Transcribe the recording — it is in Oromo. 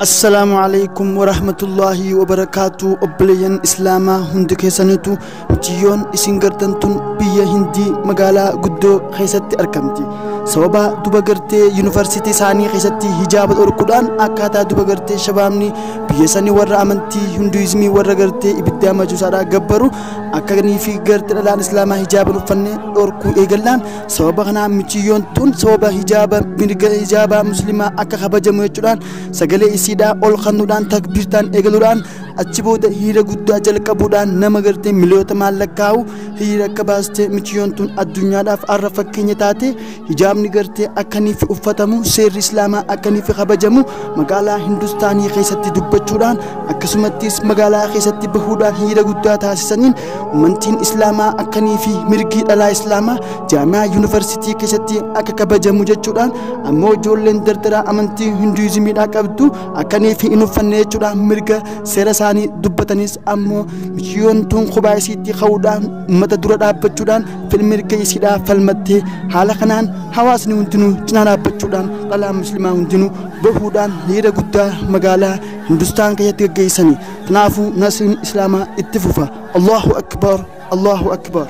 Assalaamu alaikum warahmatullaahi wabarakaatu. Obboleeyyan Islaamaa hundi keessanitu, mucayyoon isin gartan tun biyya Hindii magaalaa guddoo keessatti argamti. Sababa duba gartee yuunivarsiitii isaanii keessatti hijaaba dhorkuudhaan, akkaataa duba gartee shabaabni biyya sanii warra amantii Hinduizimii, warra gartee ibiddaa majuusaadhaa gabbaru, akkanii fi gartee dhalaan Islaamaa hijaaba hin uffanne dhorkuu eegallaan, sababa kanaan mucayyoon tun sababa hijaaba, mirga hijaabaa muslimaa akka kabajamu jechuudhaan sagalee isiidhaa ol kennuudhaan, takbiirtaan eegaluudhaan, achi booda hiriira guddaa jalqabuudhaan nama gartee miliyoota maallaqaa'u hiriira akka baastee, mucayyoon tun addunyaadhaaf har'a fakkeenya taate. Hijaabni gartee akkanii fi uffatamu, seerri Islaamaa akkanii fi kabajamu magaalaa Hindustaanii keessatti dubbachuudhaan, akkasumattis magaalaa keessatti bahuudhaan hiriira guddaa taasisaniin, amantiin Islaamaa akkanii fi mirgi dhalaa Islaamaa jaami'aa yuunivarsiitii keessatti akka kabajamu jechuudhaan, ammoo ijoolleen dardaraa amantii Hinduizimiidhaa qabdu akkanii fi hin uffanne jechuudhaan mirga seera isaanii dubbatanis, ammoo mucayyoon tun kophaa isiitti ka'uudhaan uummata dura dhaabbachuudhaan mirga isiidhaa falmattee, haala kanaan hawaasni hundinuu cinaa dhaabbachuudhaan, dhalaan muslimaa hundinuu bahuudhaan hiriira guddaa magaalaa Hindustaan keessatti gaggeessanii. Kanaafuu nasriin Islaamaa itti fufa. Allahu akbar, Allahu akbar.